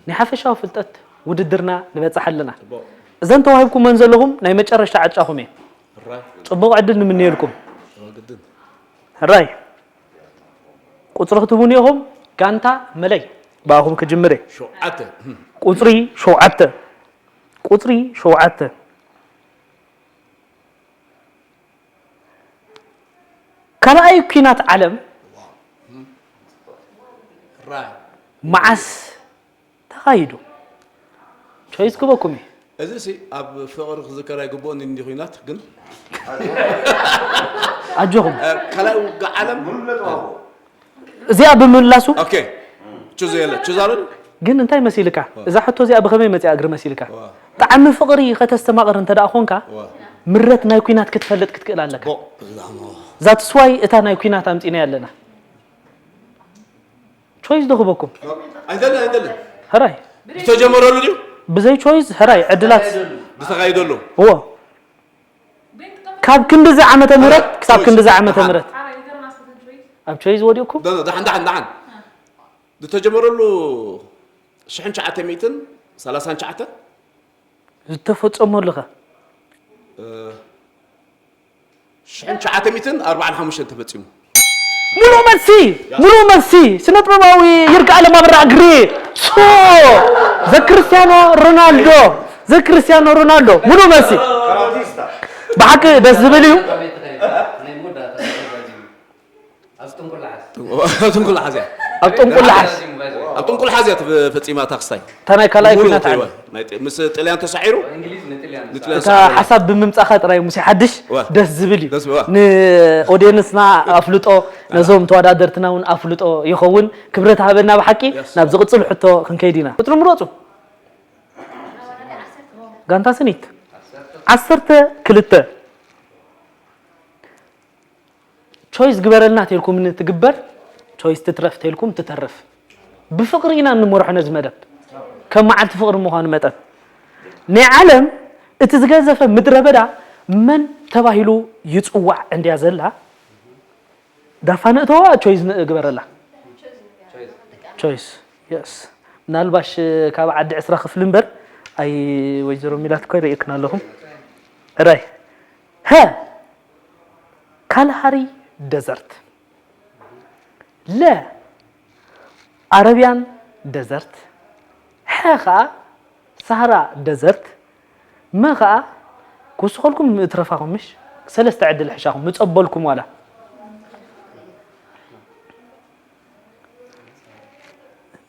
ናይ ሓፈሻዊ ፍልጠት ውድድርና ንበፅሕ ኣለና እዘን ተዋሂብኩመን ዘለኹም ናይ መጨረሽታ ዕጫኹም እየ ፅቡቕ ዕድል ንምንየልኩም ሕራይ ቁፅሪ ክትህቡኒ ኢኹም ጋንታ መለይ ብኣኹም ክጅምር እየ ቁፅሪ ሸውዓተ ቁፅሪ ሸውዓተ ካልኣይ ኲናት ዓለም መዓስ ተኻይዱ ቾይስ ክበኩም እዩ እዚ ሲ ኣብ ፍቕሪ ክዝከር ኣይግብኦን እንዲ ኩናት ግን ኣጆኹም ካልኣይ ውግእ ዓለም እዚኣ ብምምላሱ ኦኬ ቹዝ የለ ቹዝ ኣበል ግን እንታይ መሲልካ እዛ ሕቶ እዚኣ ብኸመይ መፅያ እግሪ መሲልካ ጣዕሚ ፍቕሪ ከተስተማቕር እንተ ደኣ ኾንካ ምረት ናይ ኲናት ክትፈልጥ ክትክእል ኣለካ። ቦ እዛሞ That's why እታ ናይ ኲናት ኣምጺና ኣለና። ቾይስ ዶ ክበኩም? ኣይደለ ኣይደለ ሕራይ ዝተጀመረሉ ድዩ ብዘይ ቾይስ ሕራይ ዕድላት ዝተኻየደሉ እዎ ካብ ክንድዚ ዓመተ ምህረት ክሳብ ክንድዚ ዓመተ ምህረት ኣብ ቾይስ ወዲእኩም ደሓን ደሓን ደሓን ዝተጀመረሉ ሽሕን ትሽዓተ ሚእትን ሰላሳን ትሽዓተን ዝተፈጸመሉ ኸ ሽሕን ትሽዓተ ሚእትን ኣርባዓን ሓሙሽተን ተፈጺሙ ሙሉእ መልሲ ሙሉእ መልሲ ስነ ጥበባዊ ይርጋ ኣለም ኣብራ እግሪ ሶ ዘክርስቲያኖ ሮናልዶ ዘክርስቲያኖ ሮናልዶ ሙሉእ መልሲ ብሓቂ ደስ ዝብል እዩ ጥንቁል ሓዝያ ኣብ ጥንቁል ሓዝ ኣብ ጥንቁል ሓዝያ ተፈጺማ ታክስታይ እታ ናይ ካልኣይ ሙሉ ኩናት ተይዋ ዓለም ናይ ጥ- ምስ ጥልያን ተሳዒሩ ንጥልያን እታ ሓሳብ ብምምጻኻ ጥራይ ሙሴ ሓድሽ ዋ። ደስ ዝብል እዩ ደስ ዝብል፣ ዋ። ንኦዲየንስና ኣፍልጦ ነዞም ተወዳደርትና እውን ኣፍልጦ ይኸውን ክብረት ሃበና ብሓቂ Yes. ናብ ዝቕጽል ሕቶ ክንከይድ ኢና ቁፅሪ ምረፁ ጋንታ ስኒት ዓሰርተ ክልተ ቾይስ ግበረልና ተልኩም ንትግበር ቾይስ ትትረፍ ተልኩም ትተርፍ ብፍቕሪ ኢና እንመርሖ ነዚ መደብ ከም መዓልቲ ፍቕሪ ምዃኑ መጠን ናይ ዓለም እቲ ዝገዘፈ ምድረ በዳ መን ተባሂሉ ይፅዋዕ እንድያ ዘላ ዳፋ ንእተዋ ቾይስ ንግበረላ ቾይስ የስ ምናልባሽ ካብ ዓዲ ዕስራ ክፍሊ እምበር ኣይ ወይዘሮ ሚላት እኮ ይርእየክን ኣለኹም ራይ ሀ ካልሃሪ ደዘርት ለ ኣረብያን ደዘርት ሐ ኸዓ ሳህራ ደዘርት መ ኸዓ ክውስኸልኩም እትረፋኹም ምሽ ሰለስተ ዕድል ሕሻኹም ምፀበልኩም ዋላ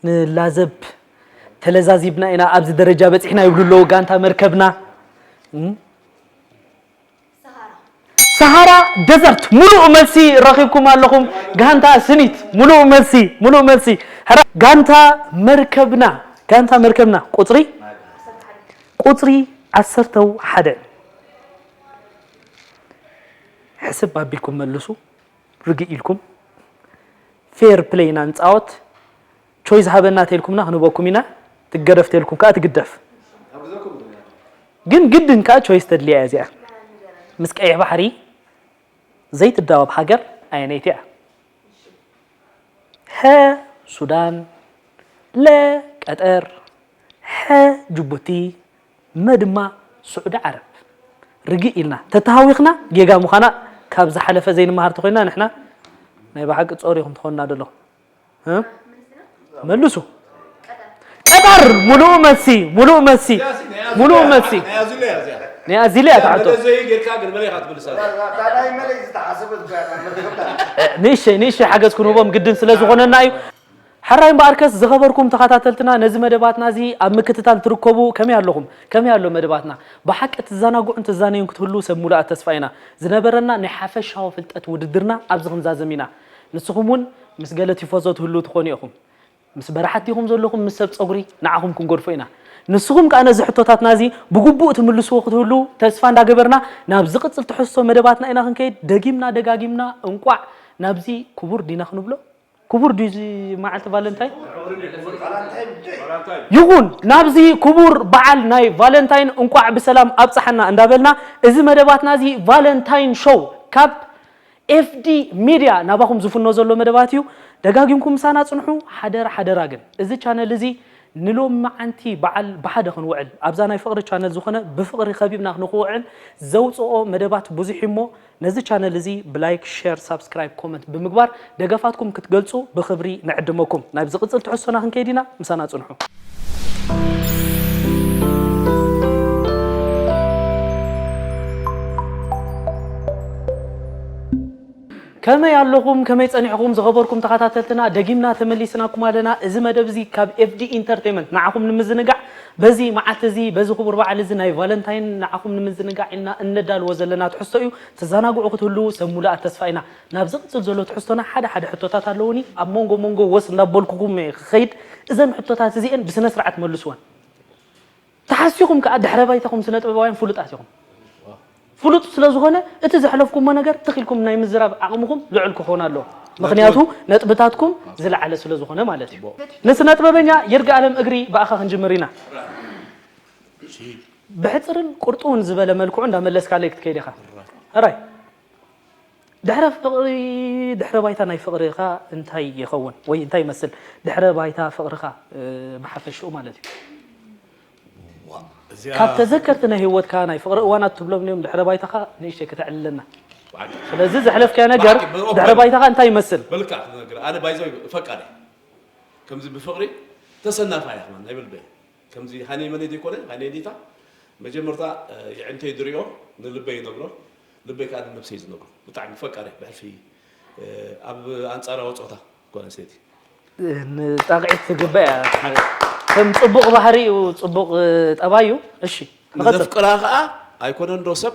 ንላዘብ ተለዛዚብና ኢና ኣብዚ ደረጃ በፂሕና ይብሉ ኣለዉ ጋንታ መርከብና ሰሃራ ደዘርት ሙሉእ መልሲ ረኺብኩም ኣለኹም ጋንታ ስኒት ሙሉእ መልሲ ሙሉእ መልሲ ጋንታ መርከብና ጋንታ መርከብና ቁፅሪ ቁፅሪ ዓሰርተው ሓደ ሕስብ ኣቢልኩም መልሱ ርግእ ኢልኩም ፌር ፕለይ ኢና ንፃወት ቾይስ ሃበና ተልኩምና ክንበኩም ኢና ትገደፍ ተልኩም ከዓ ትግደፍ ግን ግድን ከዓ ቾይስ ተድልያ እዚኣ ምስ ቀይሕ ባሕሪ ዘይትዳወብ ሃገር ኣየነይቲ እያ ሀ ሱዳን ለ ቀጠር ሐ ጅቡቲ መ ድማ ስዑዲ ዓረብ ርግእ ኢልና ተተሃዊኽና ጌጋ ምዃና ካብ ዝሓለፈ ዘይንመሃር ተኾይና ንሕና ናይ ብሓቂ ጾር ኢኹም ትኾንና ደሎ መልሱ ቀጠር ሙሉእ መልሲ ሙሉእ መልሲ ሙሉእ መልሲ ናይ ኣዚለያ ተዓቶ ንእሸይ ንእሸይ ሓገዝ ክንህቦም ግድን ስለ ዝኾነና እዩ ሕራይ እምበኣርከስ ዝኸበርኩም ተኸታተልትና ነዚ መደባትና እዚ ኣብ ምክትታል ትርከቡ ከመይ ኣለኹም ከመይ ኣሎ መደባትና ብሓቂ ትዘናግዑን ትዛነዩን ክትህሉ ሰብ ሙሉኣት ተስፋ ኢና ዝነበረና ናይ ሓፈሻዊ ፍልጠት ውድድርና ኣብዚ ክንዛዘም ኢና ንስኹም እውን ምስ ገለ ቲፎዞ ትህሉ ትኾኑ ኢኹም ምስ በራሓት ዲኹም ዘለኹም ምስ ሰብ ፀጉሪ ንዓኹም ክንገድፎ ኢና ንስኹም ከዓ ነዚ ሕቶታትና እዚ ብግቡእ ትምልስዎ ክትህሉ ተስፋ እንዳገበርና ናብ ዝቕፅል ትሕዝቶ መደባትና ኢና ክንከይድ ደጊምና ደጋጊምና እንቋዕ ናብዚ ክቡር ዲና ክንብሎ ክቡር ድዩ እዚ መዓልቲ ቫለንታይን ይኹን ናብዚ ክቡር በዓል ናይ ቫለንታይን እንቋዕ ብሰላም ኣብፀሓና እንዳበልና እዚ መደባትና እዚ ቫለንታይን ሾው ካብ ኤፍዲ ሚድያ ናባኹም ዝፍኖ ዘሎ መደባት እዩ ደጋጊምኩም ምሳና ፅንሑ ሓደራ ሓደራ ግን እዚ ቻነል እዚ ንሎሚ መዓንቲ በዓል ብሓደ ክንውዕል ኣብዛ ናይ ፍቕሪ ቻነል ዝኾነ ብፍቕሪ ከቢብና ንክውዕል ዘውፅኦ መደባት ብዙሕ እሞ ነዚ ቻነል እዚ ብላይክ ሸር ሳብስክራይብ ኮመንት ብምግባር ደገፋትኩም ክትገልፁ ብክብሪ ንዕድመኩም ናብ ዝቕፅል ትሕዝቶና ክንከይድ ኢና ምሳና ፅንሑ ከመይ ኣለኹም ከመይ ጸኒሕኹም ዝኸበርኩም ተኸታተልትና ደጊምና ተመሊስናኩም ኣለና እዚ መደብ እዚ ካብ ኤፍዲ ኢንተርቴንመንት ንዓኹም ንምዝንጋዕ በዚ መዓልቲ እዚ በዚ ክቡር በዓል እዚ ናይ ቫለንታይን ንዓኹም ንምዝንጋዕ ኢልና እነዳልዎ ዘለና ትሕዝቶ እዩ ትዘናግዑ ክትህልዉ ሰብ ሙሉኣት ተስፋ ኢና ናብ ዝቕጽል ዘሎ ትሕዝቶና ሓደ ሓደ ሕቶታት ኣለዉኒ ኣብ መንጎ መንጎ ወስ እንዳበልኩኹም ክኸይድ እዘን ሕቶታት እዚአን ብስነ ስርዓት መልስወን ተሓሲኹም ከኣ ድሕረ ባይታኹም ስነ ጥበባውያን ፍሉጣት ኢኹም ፍሉጥ ስለ ዝኾነ እቲ ዘሕለፍኩሞ ነገር ትኽ ኢልኩም ናይ ምዝራብ ዓቕምኹም ልዑል ክኾን ኣለዎ። ምኽንያቱ ነጥብታትኩም ዝለዓለ ስለ ዝኾነ ማለት እዩ። ንስነ ጥበበኛ ይርጋኣለም እግሪ ብኣኻ ክንጅምር ኢና። ብሕጽርን ቁርጥውን ዝበለ መልክዑ እንዳመለስካለይ ክትከይድ ኢኻ። ሕራይ ድሕረ ፍቕሪ ድሕረ ባይታ ናይ ፍቕርኻ እንታይ ይኸውን ወይ እንታይ ይመስል? ድሕረ ባይታ ፍቕርኻ ብሓፈሽኡ ማለት እዩ። ካብ ተዘከርቲ ናይ ህይወትካ ናይ ፍቕሪ እዋናት ትብሎም ድዮም ድሕረ ባይታኻ ንእሽተይ ከተዕልለና። ስለዚ ዘሕለፍካዮ ነገር ድሕረ ባይታኻ እንታይ ይመስል? በልካ ክትነግር ኣነ ባይዘው ፈቃደ ከምዚ ብፍቕሪ ተሰናፋ እያ ከማን ናይ ብልበይ ከምዚ ሃነይ መነይ ዘይኮነ ሃነይ ዲታ መጀመርታ የዕንተይ ድሪኦ ንልበይ ይነግሮ ልበይ ከዓ ንነብሰይ ዝነግሮ ብጣዕሚ ፈቃደ ብሕልፊ ኣብ ኣንፃራዊ ፆታ ጓል ኣንስተይቲ ንጣቕዒት ትግባእ እያ። ከም ፅቡቕ ባህሪ እዩ፣ ፅቡቕ ጠባይ እዩ። እሺ ንክቐፅል። ዘፍቅራ ከዓ ኣይኮነን ዶ ሰብ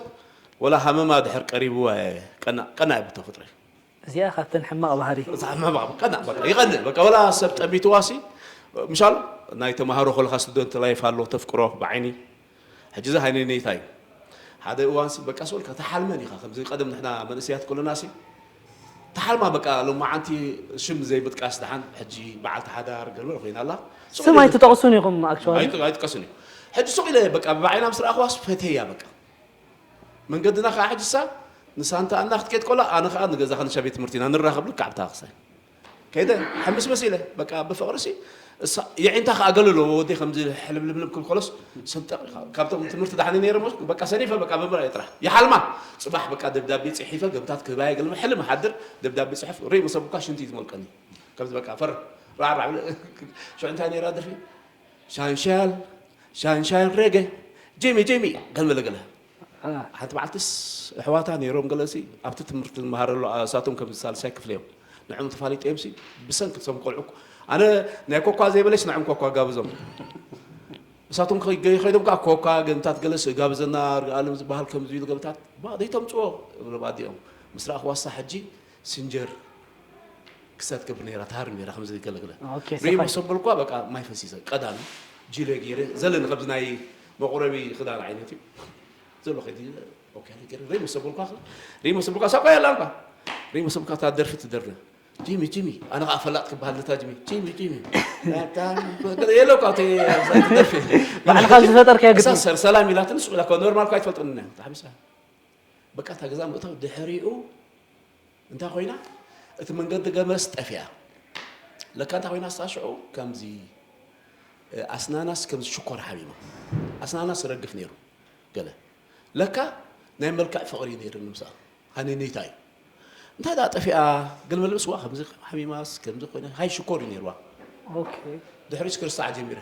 ወላ ሃመማ ድሕር ቀሪብዋ እየ ቀናእ ቀናእ ብተፈጥሮ እዚኣ ካብተን ሕማቕ ባህሪ። እዛ ሕማቕ ቀናእ በቃ ይቐንእ በቃ ወላ ሰብ ጠሚትዋ ሲ ምሻሉ ናይ ተማሃሮ ከለካ ስቱደንት ላይፍ ኣሎ ተፍቅሮ ብዓይኒ ሕጂ እዚ ሃይነይነይታ እዩ ሓደ እዋን ሲ በቃ ስበልካ ተሓልመን ኢኻ ከምዚ ቀደም ንሕና መንእሰያት ከለና ሲ ተሓልማ በቃ ሎማዓንቲ ሽም ዘይምጥቃስ ደሓን ሕጂ በዓልቲ ሓዳር ገርበል ኮይና ኣላ ስም ኣይትጠቕሱን ኢኹም actually ኣይጥቀስን እዩ ሕጂ ሱቕ ኢለ በቃ ብዓይና ምስ ረኣኽዋስ ፈተያ በቃ መንገድና ከዓ ሕጂ ሳ ንሳንታ ኣና ክትከይድ ቆላ ኣነ ከዓ ንገዛ ክንሻ ቤት ትምህርቲ ኢና ንራኸብ ልክዕ ኣብታ ክሳይ ከይደ ሕምስምስ ኢለ በቃ ብፍቕሪ ሲ እሳ የዒንታ ከዓ ገለ ኣለዎ ወደይ ከምዚ ሕልምልምልም ክብል ከሎስ ሰንጠቕ ኢኻ ካብቶም ትምህርቲ ዳሕኒ ነይረ መስ በቃ ሰኒፈ በቃ መምህር እየ ጥራሕ ይሓልማ ፅባሕ በቃ ደብዳቤ ፅሒፈ ገብታት ክህባየ ገለ ሕልም ሓድር ደብዳቤ ፅሑፍ ርኢ መሰብካ ሽንቲ እዩ ዝመልቀኒ ከምዚ በቃ ፈር ራዕራዕ ሽዑ እንታይ ነይራ ደርፊ ሻንሻል ሻንሻል ሬገ ጂሚ ጂሚ ገለ ገለ ሓንቲ መዓልትስ ኣሕዋታ ነይሮም ገለሲ ኣብቲ ትምህርቲ ዝመሃረሉ እሳቶም ከም ሳልሳይ ክፍሊ እዮም ንዕም ተፋሊጦም ሲ ብሰንኪ እቶም ቆልዑ ኣነ ናይ ኮኳ ዘይበለስ ንዕም ኮኳ ጋብዞም እሳቶም ከይዶም ከዓ ኮኳ ገምታት ገለስ ጋብዘና ርግኣለም ዝበሃል ከምዚ ኢሉ ገምታት ባዕደይ ተምፅኦ እብሎም ኣዲኦም ምስ ረኣኽዋሳ ሕጂ ሲንጀር ክሳብ ትገብር ነይራ ትሃርም ነይራ ከምዚ ገለግለ ኦኬ፣ ሪሞ ሰፋይ። ሰበልኳ በቃ ማይ ፈሲሰ ቀዳሚ ጂለ ገይረ ዘለኒ ከምዚ ናይ መቁረቢ ክዳን ዓይነት እዩ ዘሎ ከዲ ኦኬ ገይረ ሪሞ ሰበልኳ ሪሞ ሰበልኳ ሳቋ ያላ እንኳ ሪሞ ሰበልኳ ታ ደርፊ ትደርፍ ጂሚ ጂሚ ኣነ ከዓ ፈላጥ ክበሃል ለታ ጂሚ ጂሚ ጂሚ የለውካ ደርፊ ባዕልኻ ዝፈጠርካዮ ግጥሚ። እሳ ሰር ሰላም ኢላትኒ ሱቕ ኢላ ኖርማል ኳ ኣይትፈልጥኒ ተሓሚሳ በቃ እታ ገዛ ምእታው ድሕሪኡ እንታይ ኮይና እቲ መንገዲ ገመስ ጠፊኣ ለካ እንታይ ኮይና እሳ ሽዑ ከምዚ ኣስናናስ ከምዚ ሽኮር ሓሚማ ኣስናናስ ረግፍ ነይሩ ገለ ለካ ናይ መልክዕ ፍቕሪ ነይሩ ንምስኣ ሃነነይታ እዩ እንታይ ደኣ ጠፊኣ ገለ መልብስዋ ከምዚ ሓሚማስ ከምዚ ኮይነ ሃይ ሽኮር እዩ ነይርዋ ኦኬ ድሕሪስ ክርስታዕ ጀሚረ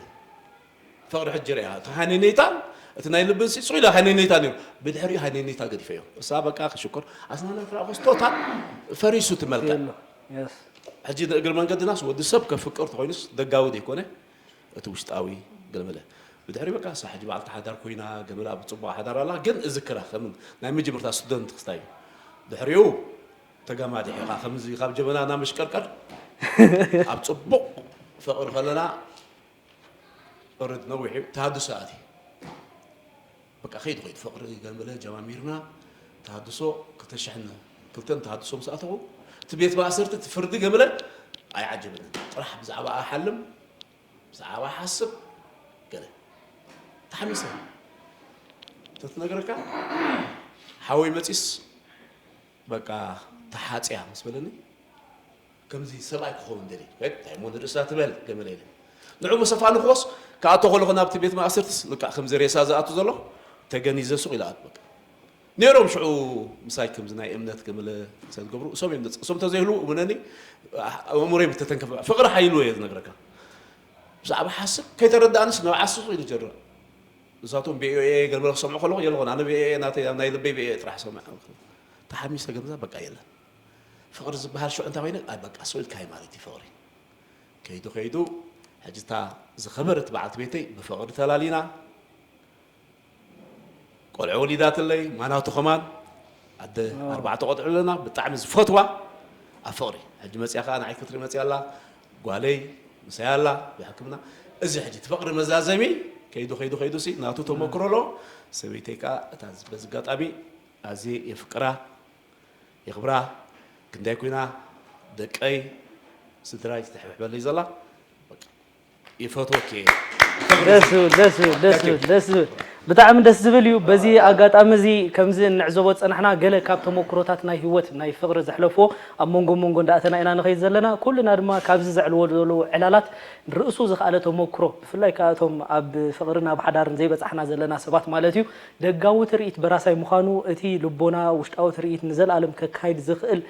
ፍቕሪ ሕጂ ሪኣ እቲ ሃነነይታን እቲ ናይ ልብን ሲ ሱቕ ኢለ ሃነነይታ ነይሩ ብድሕሪኡ ሃነነይታ ገዲፈዮ እሳ በቃ ክሽኮር ኣስናና ክረኣኹስ ቶታል ፈሪሱ ትመልከ የሎ የስ ሕጂ ንእግሪ መንገድናስ ወዲ ሰብ ከፍቅር ተኮይኑስ ደጋዊ ዘይኮነ እቲ ውሽጣዊ ገለመለ ብድሕሪ በቃ እሳ ሕጂ በዓልቲ ሓዳር ኮይና ገመለ ኣብ ፅቡቅ ሓዳር ኣላ ግን እዝክራ ከም ናይ መጀመርታ ስቱደንት ክስታይ ድሕሪኡ ተጋማዲሕ ኢኻ ከምዚ ካብ ጀበና እናመሽቀርቀር ኣብ ፅቡቕ ፍቕሪ ከለና እርድ ነዊሕ እዩ ተሃድሶ ኣትየ በቃ ከይዱ ከይዱ ፍቕሪ ገምለ ጀማሚርና ተሃድሶ ክልተ ሽሕን ክልተን ተሃድሶ ምስ ኣተኹ እቲ ቤት ማእሰርቲ እቲ ፍርዲ ገምለ ኣይዓጀበንን ጥራሕ ብዛዕባ ኣሓልም ብዛዕባ ሓስብ ገለ ተሓሚሰ ተትነግረካ ሓወይ መፂስ በቃ ተሓፅያ ምስ በለኒ ከምዚ ሰብኣይ ክኸውን ደሊ እንታይ ሞ ንርእሳ ትበል ገመለ ኢለ ንዑ መሰፋ ንክወስ ክኣቶ ከለኹ ናብቲ ቤት ማእሰርትስ ልክዕ ከምዚ ሬሳ ዝኣቱ ዘሎ ተገኒዘ ሱቕ ኢለ ኣት በቃ ነይሮም ሽዑ ምሳይ ከምዚ ናይ እምነት ገመለ ሰዝገብሩ እሶም እዮም እሶም ተዘይህልዉ እምነኒ ኣእምሮይ ምተተንከፈ ፍቕሪ ሓይሉ እየ ዝነግረካ ብዛዕባ ሓስብ ከይተረዳእንስ ንብዓስ ሱቕ ኢሉ ጀርር እሳቶም ቢኦኤ ገርበረ ክሰምዑ ከለኹ የለኹን ኣነ ቢኦኤ ናተይ ኣብ ናይ ልበይ ቢኦኤ ጥራሕ ሰምዕ ተሓሚሰ ገምዛ በቃ የለን ፍቕሪ ዝበሃል ሽዑ እንታይ ኮይነ ኣይ በቃ ሰው ኢልካይ ማለት እዩ ፍቕሪ ከይዱ ከይዱ ሕጂ እታ ዝኸበረት በዓልቲ ቤተይ ብፍቕሪ ተላሊና ቆልዑ ወሊዳትለይ ማናቱ ከማን ኣደ ኣርባዕተ ቆልዑ ኣለና ብጣዕሚ ዝፈትዋ ኣብ ፍቕሪ ሕጂ መፅያ ከዓ ንዓይ ክትርኢ መፅያ ኣላ ጓለይ ምሳይ ኣላ ብሕክምና እዚ ሕጂ እቲ ፍቕሪ መዛዘሚ ከይዱ ከይዱ ከይዱ ሲ ናቱ ተመክሮ ኣሎ ሰበይተይ ከዓ እታ በዚ ኣጋጣሚ ኣዝየ የፍቅራ፣ የኽብራ፣ ክንደይ ኩና ደቀይ፣ ስድራይ ትሕብሕበለይ ዘላ። ይፈትወኪ። ደስ ዝብል ደስ ዝብል ደስ ዝብል ደስ ዝብል ብጣዕሚ ደስ ዝብል እዩ። በዚ ኣጋጣሚ እዚ ከምዚ እንዕዘቦ ዝፀናሕና ገለ ካብ ተመክሮታት ናይ ህይወት ናይ ፍቕሪ ዘሕለፍዎ ኣብ መንጎ መንጎ እንዳእተና ኢና ንኸይድ ዘለና። ኩልና ድማ ካብዚ ዘዕልዎ ዘለዉ ዕላላት ርእሱ ዝኸኣለ ተመክሮ ብፍላይ ከዓ እቶም ኣብ ፍቕርን ኣብ ሓዳርን ዘይበፃሕና ዘለና ሰባት ማለት እዩ ደጋዊ ትርኢት በራሳይ ምዃኑ እቲ ልቦና ውሽጣዊ ትርኢት ንዘለኣለም ከካይድ ዝኽእል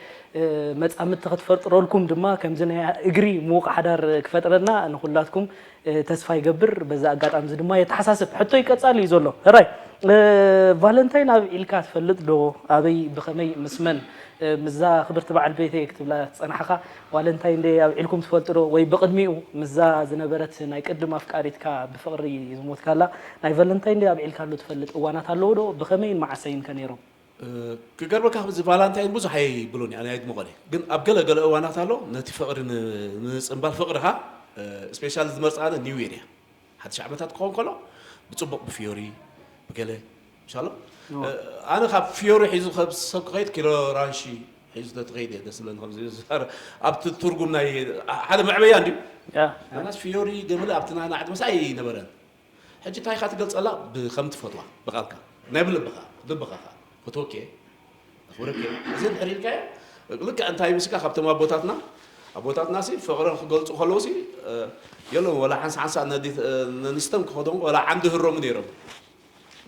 መጻምድቲ ክትፈጥረልኩም ድማ ከምዚ ናይ እግሪ ምዉቕ ሓዳር ክፈጥረልና ንኹላትኩም ተስፋ ይገብር። በዚ ኣጋጣሚ እዚ ድማ የተሓሳስብ ሕቶይ ቀጻሊ እዩ ዘሎ። ሕራይ ቫለንታይን ኣብዒልካ ትፈልጥ ዶ? ኣበይ ብኸመይ ምስ መን? ምዛ ክብርቲ በዓል ቤተይ ክትብላ ዝጸናሕኻ ቫለንታይን ደይ ኣብዒልኩም ትፈልጡ ዶ? ወይ ብቕድሚኡ ምዛ ዝነበረት ናይ ቅድም ኣፍቃሪትካ ብፍቕሪ ዝሞትካላ ናይ ቫለንታይን ደይ ኣብዒልካሉ ትፈልጥ እዋናት ኣለዉ ዶ? ብኸመይን መዓሰይን ከ ነይሮም? ክገርመካ እዚ ቫላንታይን ብዙሕ ኣይብሉን ኣነ ኣይድምቆን እየ ግን ኣብ ገለ ገለ እዋናት ኣሎ ነቲ ፍቕሪ ንምፅንባል ፍቕርኻ ስፔሻል ዝመርፃ ኣነ ኒው ይር እያ ሓድሽ ዓመታት ክኸውን ከሎ ብፅቡቕ ብፊዮሪ ብገለ ምሻሎ ኣነ ካብ ፊዮሪ ሒዙ ሰብ ክኸይድ ኪሎ ራንሺ ሒዙ ተትኸይድ እየ ደስ ዝብለኒ ከምዚ ዝዛረብ ኣብቲ ትርጉም ናይ ሓደ መዕበያ እንድዩ ኣናስ ፊዮሪ ገምለ ኣብቲ ናና ዕድመስ ኣይነበረን ሕጂ እንታይ ኢኻ ትገልጸላ ብከም ትፈትዋ ብቃልካ ናይ ብልብኻ ልብኻ ኸ ፈትወኪ እየ ኣኽብረኪ እየ እዚ እንድሕር ኢልካዮ ልክዕ እንታይ ምስካ ካብቶም ኣቦታትና ኣቦታትና ሲ ፍቕሮም ክገልጹ ከለዉ ሲ የለውን ወላ ሓንሳ ሓንሳ ነንስተም ክኸዶም ወላ ዓንዲ ህሮም ነይሮም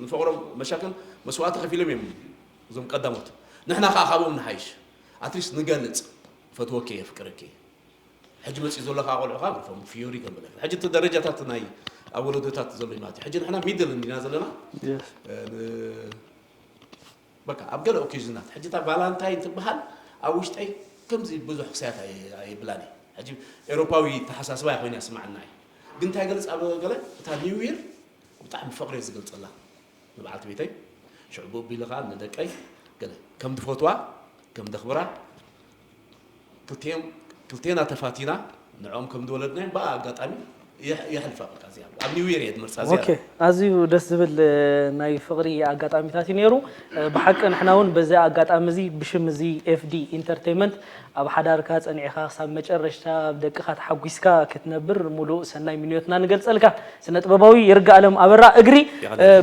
ንፍቕሮም መሻክል መስዋእቲ ከፊሎም እዮም እዞም ቀዳሞት ንሕና ከዓ ካብኦም ንሓይሽ ኣትሊስት ንገልጽ ፈትወኪ እየ የፍቅረኪ እየ ሕጂ መፅኡ ዘሎ ከዓ ቆልዑ ከዓ ግርፎም ፊዮሪ ከም በለካ ሕጂ እቲ ደረጃታት ናይ ኣብ ወለዶታት ዘሎ እዩ ማለት እዩ ሕጂ ንሕና ሚድል እንዲና ዘለና በቃ ኣብ ገለ ኦኬዥናት ሕጂ እታ ቫላንታይን ትበሃል ኣብ ውሽጠይ ከምዚ ብዙሕ ክሳያት ኣይብላን እየ ሕጂ ኤሮፓዊ ተሓሳስባ ኮይና ይስማዓና እዩ ግን እንታይ ገልፅ ኣብ ገለ እታ ኒው ይር ብጣዕሚ ፍቕሪ ዝገልፀላ ንበዓልቲ ቤተይ ሽዑ ብኡ ኣቢሉ ከዓ ንደቀይ ገለ ከም ድፈትዋ ከም ደኽብራ ክልቲኦም ክልቴና ተፋቲና ንዕኦም ከም ዝወለድናዮም ብኣ ኣጋጣሚ የሕልፋ በቃ እዚኣ ኣብ ኒው ይር እየ ዝመርፃ እዚኣ ኦኬ ኣዝዩ ደስ ዝብል ናይ ፍቕሪ ኣጋጣሚታት እዩ ነይሩ ብሓቂ ንሕና እውን በዚ ኣጋጣሚ እዚ ብሽም እዚ ኤፍዲ ኢንተርቴይመንት ኣብ ሓዳርካ ጸኒዕኻ ክሳብ መጨረሽታ ኣብ ደቅኻ ተሓጒስካ ክትነብር ሙሉእ ሰናይ ምንዮትና ንገልጸልካ። ስነ ጥበባዊ ይርጋኣለም ኣበራ እግሪ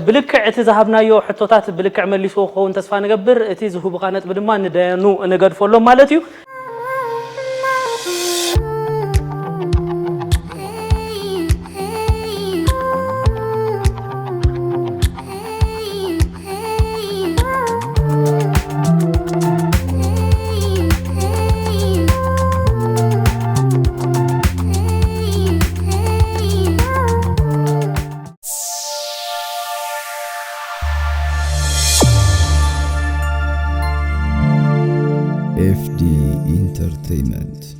ብልክዕ እቲ ዝሃብናዮ ሕቶታት ብልክዕ መሊስዎ ክኸውን ተስፋ ንገብር። እቲ ዝህቡኻ ነጥቢ ድማ ንደያኑ ንገድፈሎም ማለት እዩ። F D Entertainment.